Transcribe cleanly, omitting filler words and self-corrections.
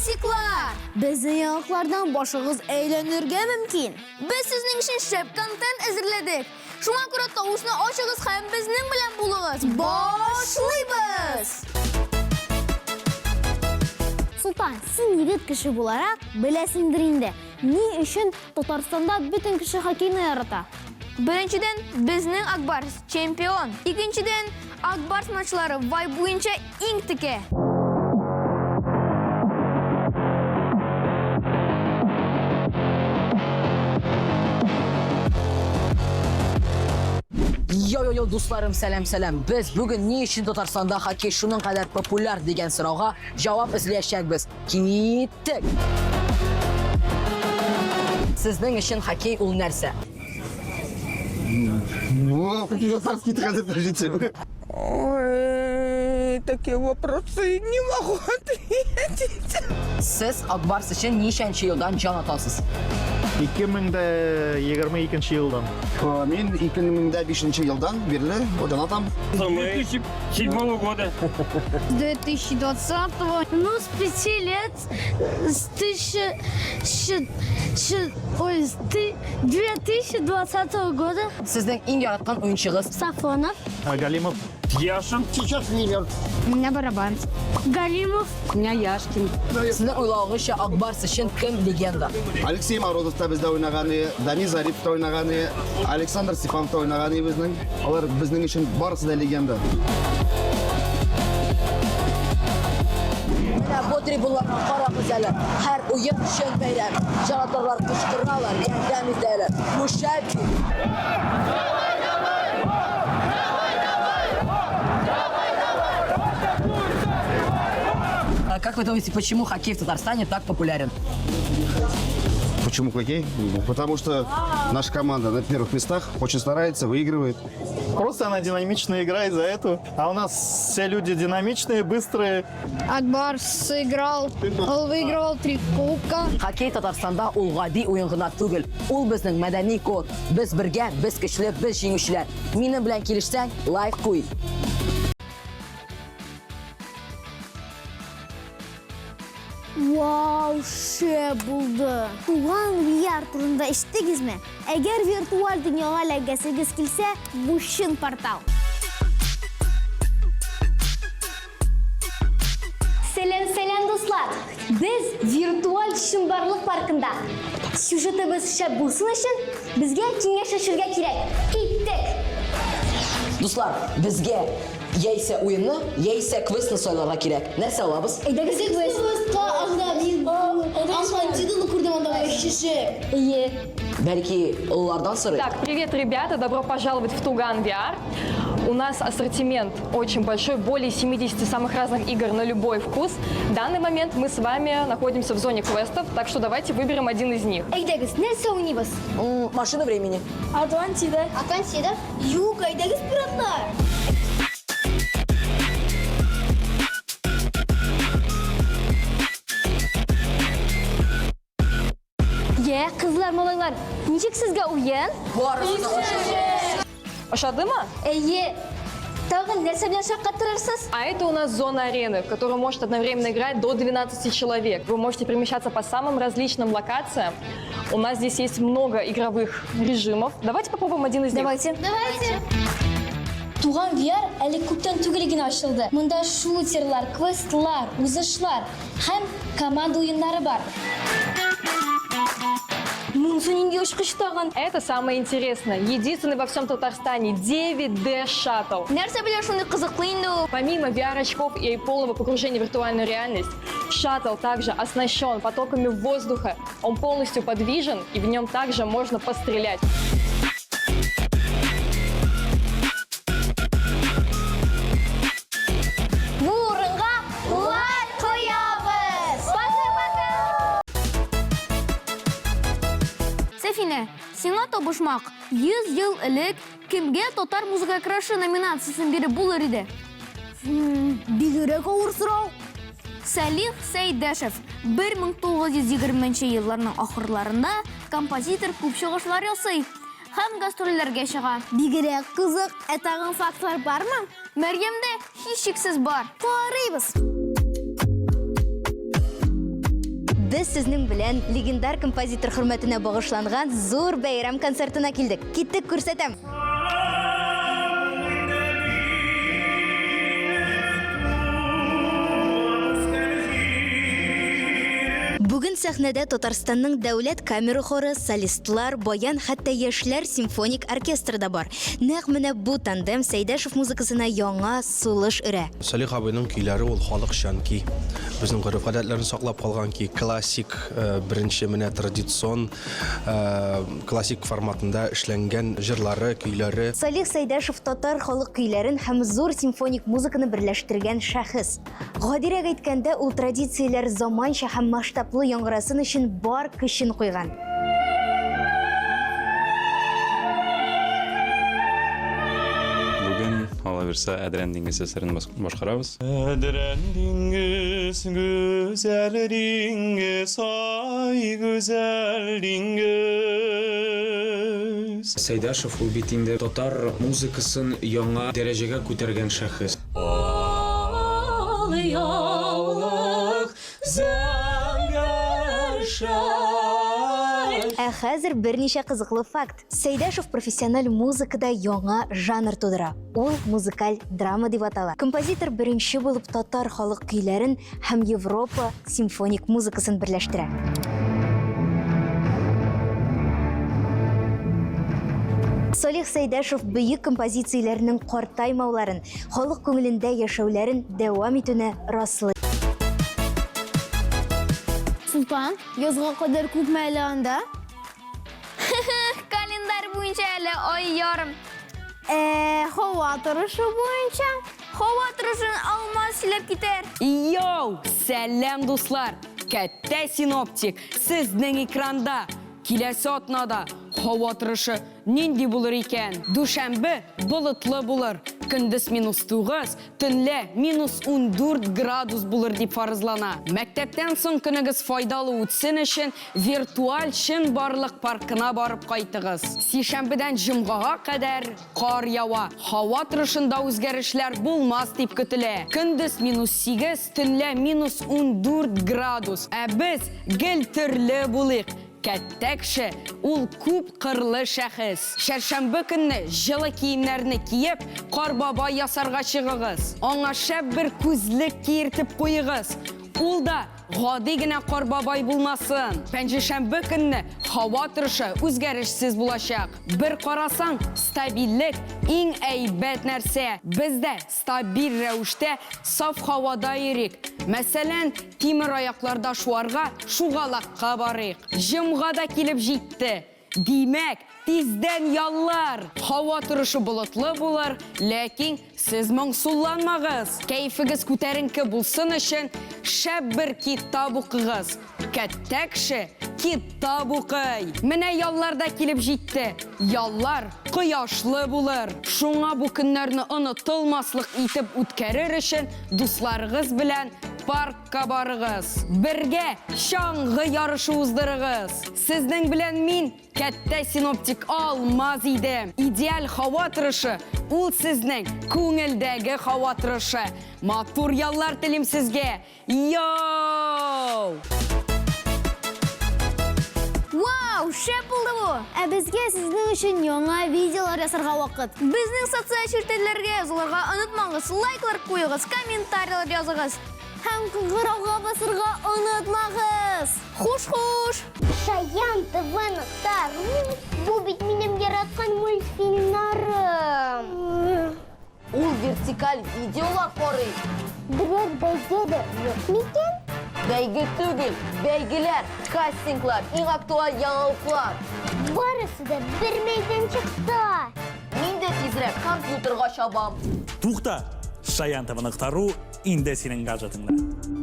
Классиклар! Безнең яңалыклардан башыгыз әйләнергә мөмкин. Без сезнең өчен шәп контент әзерләдек. Шуңа күрә тавышны ачыгыз һәм безнең белән булыгыз. Башлыйбыз! Солтан, син егет кеше буларак беләсеңдер инде, ни өчен Татарстанда бөтен кеше хоккейны ярата? Беренчедән, безнең Ак Барс чемпион. Икенчедән, Ак Барс матчлары вайб буенча иң текә. Йо-йо-йо, дусларым, сәлам-сәлам. Без бүген ни өчен Татарстанда хоккей шуның кадәр популяр дигән сорауга җавап эзләячәкбез. Киттек! Сезнең өчен хоккей ул нәрсә? Ну, какие татарские подождите. Ой, такие вопросы не могу ответить. Сез Ак Барс өчен ничәнче елдан җан атасыз? 2022 елдан. Мин 2005 елдан бирле җан атам. С 2007 года. С 2020-го. Ну, с 5 лет, с тысячи, ой, с 2020 года. Сезнең иң яраткан уенчыгыз? Сафонов. Галимов. Яшин. Сейчас Миллер. У меня барабан. Галимов. У меня Яшкин. Сезнең уйлавыгызча Ак Барс өчен кем легенда? Алексей Морозов та бездә уйнаган, Данис Зарипов та уйнаган, Александр Степанов та уйнаган безнең. Алар безнең өчен барысы да легенда. Менә бу трибунларга карагыз әле. Һәр уен чын бәйрәм. Җанатарлар кычкыралар, ярдәм итәләр. Бу шәп бит! А как вы думаете, почему хоккей в Татарстане так популярен? Почему хоккей? Ну, потому что наша команда на первых местах очень старается, выигрывает. Просто она динамичная игра из-за этого. А у нас все люди динамичные, быстрые. Ак Барс играл, он выигрывал 3 кубка. Хоккей Татарстанда ул гади уен гына түгел. Ул безнең мәдәни код. Без бергә, без көчле, без җиңүчеләр. Минем белән килешсәң, лайк куй. Вау, шәп булды! Туган VR турында ишеттегезме? Әгәр виртуаль дөньяга эләгәсегез килсә, бу чын портал. Сәлам, сәлам, дуслар! Без виртуаль чынбарлык паркында. Сюжетыбыз шәп булсын өчен, безгә киңәшләшергә кирәк. Киттек! Дуслар, безгә яисә уенны, яисә квестны сайларга кирәк. Нәрсә алабыз? Әйдәгез квест. Квестка анда мин Атлантиданы күрдем анда вообще шәп. Әйе. Бәлки, олылардан сорыйк? Так, привет, ребята, добро пожаловать в Туган VR. У нас ассортимент очень большой, более 70 самых разных игр на любой вкус. В данный момент мы с вами находимся в зоне квестов, так что давайте выберем один из них. Әйдәгез, нәрсә уйныйбыз? Машина времени. Атлантида. Атлантида? Юк, әйдәгез пиратлар. Йә, кызлар, малайлар, ничек сезгә уен? Барысы да ошады. Ошадымы? Әйе. Тагын нәрсә белән шаккатырырсыз? А это у нас зона арены, в которую может одновременно играть до 12 человек. Вы можете перемещаться по самым различным локациям. У нас здесь есть много игровых режимов. Давайте попробуем один из них. Давайте. Давайте. Туган VR әле күптән түгел генә ачылды. Монда шутерлар, квестлар, узышлар һәм команда уеннары бар. Монысы нинди очкыч тагын? Это самое интересное. Единственный во всем Татарстане 9D шаттл. Нәрсә белән шундый кызыклы инде ул? Помимо VR-очков и полного погружения в виртуальную реальность, шаттл также оснащен потоками воздуха. Он полностью подвижен, и в нем также можно пострелять. Бу урынга лайк куябыз! Пока-пока! Сәфинә, сиңа табышмак. 100 ел элек кемгә татар музыка крашы номинациясен биреп булыр иде? Бигрәк авыр сорау. Салих Сәйдәшев 1920 елларның ахырларында композитор күп чыгышлар ясый һәм гастрольләргә чыга. Бигрәк кызык. Ә тагын фактлар бармы? Мәрьямдә һичшиксез бар. Карыйбыз. Без сезнең белән легендар композитор хөрмәтенә багышланган зур бәйрәм концертына килдек. Киттек, күрсәтәм. Бүген сәхнәдә Татарстанның дәүләт камера хоры, солистлар, баян, хәтта яшьләр симфоник оркестры да бар. Нәкъ менә бу тандем Сәйдәшев музыкасына яңа сулыш өрә. Салих абыйның көйләре ул халыкчан көй. Безнең гореф-гадәтләрне саклап калган көй, классик, беренче менә традицион классик форматында эшләнгән җырлары, көйләре. Салих Сәйдәшев татар халык көйләрен һәм зур симфоник музыканы берләштергән шәхес. Гадирәк әйткәндә, ул традицияләр заманча һәм масштаблы яңгырасын өчен бар көчен куйган. Бүген, Алла бирса, Әдрән диңгезе әсәрен башкарабыз. Әдрән диңгез, гүзәл диңгез, ай, гүзәл диңгез. Сәйдәшев ул бит инде татар музыкасын яңа дәрәҗәгә күтәргән шәхес. Ал яулык зәңгәр шәл. Ә хәзер берничә кызыклы факт. Сәйдәшев профессиональ музыкада яңа жанр тудыра. Ул музыкаль драма дип атала. Композитор беренче булып татар халык көйләрен һәм Европа симфоник музыкасын берләштерә. Салих Сәйдәшев бөек композицияләренең картаймауларын, халык күңелендә яшәүләрен дәвам итүне раслый. Султан, язга кадәр күпме әле анда? Календарь буенча әле ай ярым. Ә, һава торышы буенча? Һава торышын Алмаз сөйләп китәр. Йоу! Сәлам, дуслар! Кәттә синоптик сезнең экранда. Киләсе атнада һава торышы нинди булыр икән? Дүшәмбе болытлы булыр. Көндез минус 9, Төнлә минус 14 градус булыр дип фаразлана. Мәктәптән соң көнегез файдалы үтсен өчен виртуаль чынбарлык паркына барып кайтыгыз. Сишәмбедән җомгага кадәр кар ява. Һава торышында үзгәрешләр булмас дип көтелә. Көндез минус 8, төнлә минус 14 градус. Ә без гел төрле булыйк. Кәттә кеше, ул күп кырлы шәхес. Чәршәмбе көнне җылы киемнәрне киеп, Кар бабай ясарга чыгыгыз. Аңа шәп бер күзлек киертеп куегыз. Ул да гади генә Кар бабай булмасын. Пәнҗешәмбе көнне һава торышы үзгәрешсез булачак. Бер карасаң, стабильлек иң әйбәт нәрсә. Без дә стабиль рәвештә саф һавада йөрик. Мәсәлән, Тимер аякларда шуарга шугалакка барыйк. Җомга да килеп җитте. Димәк, тиздән яллар! Һава торышы болытлы булыр, ләкин сез моңсулланмагыз. Кәефегез күтәренке булсын өчен шәп бер китап укыгыз. Кәттә кеше китап укый. Менә яллар да килеп җитте. Яллар кояшлы булыр. Шуңа бу көннәрне онытылмаслык итеп үткәрер өчен дусларыгыз белән паркка барыгыз. Бергә чаңгы ярышы уздырыгыз. Сезнең белән мин, кәттә синоптик Алмаз идем. Идеаль һава торышы, ул сезнең күңелдәге һава торышы. Матур яллар телим сезгә! Йоу! Вау, шәп булды бу! Ә безгә сезнең өчен яңа видеолар ясарга вакыт. Безнең социаль челтәрләргә язылырга онытмагыз, лайклар куегыз, комментарийлар языгыз. Һәм кыңгырауга басырга онытмагыз! Хуш-хуш! Шаян ТВ нокта ру Бу бит минем яраткан мультфильмнарым. Ул вертикаль видеолар карый. Берәр бәйге дә юк микән? Бәйге түгел, бәйгеләр, кастинглар, иң актуаль яңалыклар. Барысы да бер мәйданчыкта. Мин дә тизрәк компьютерга чабам. Тукта! Шаян ТВ нокта ру инде синең гаджетыңда.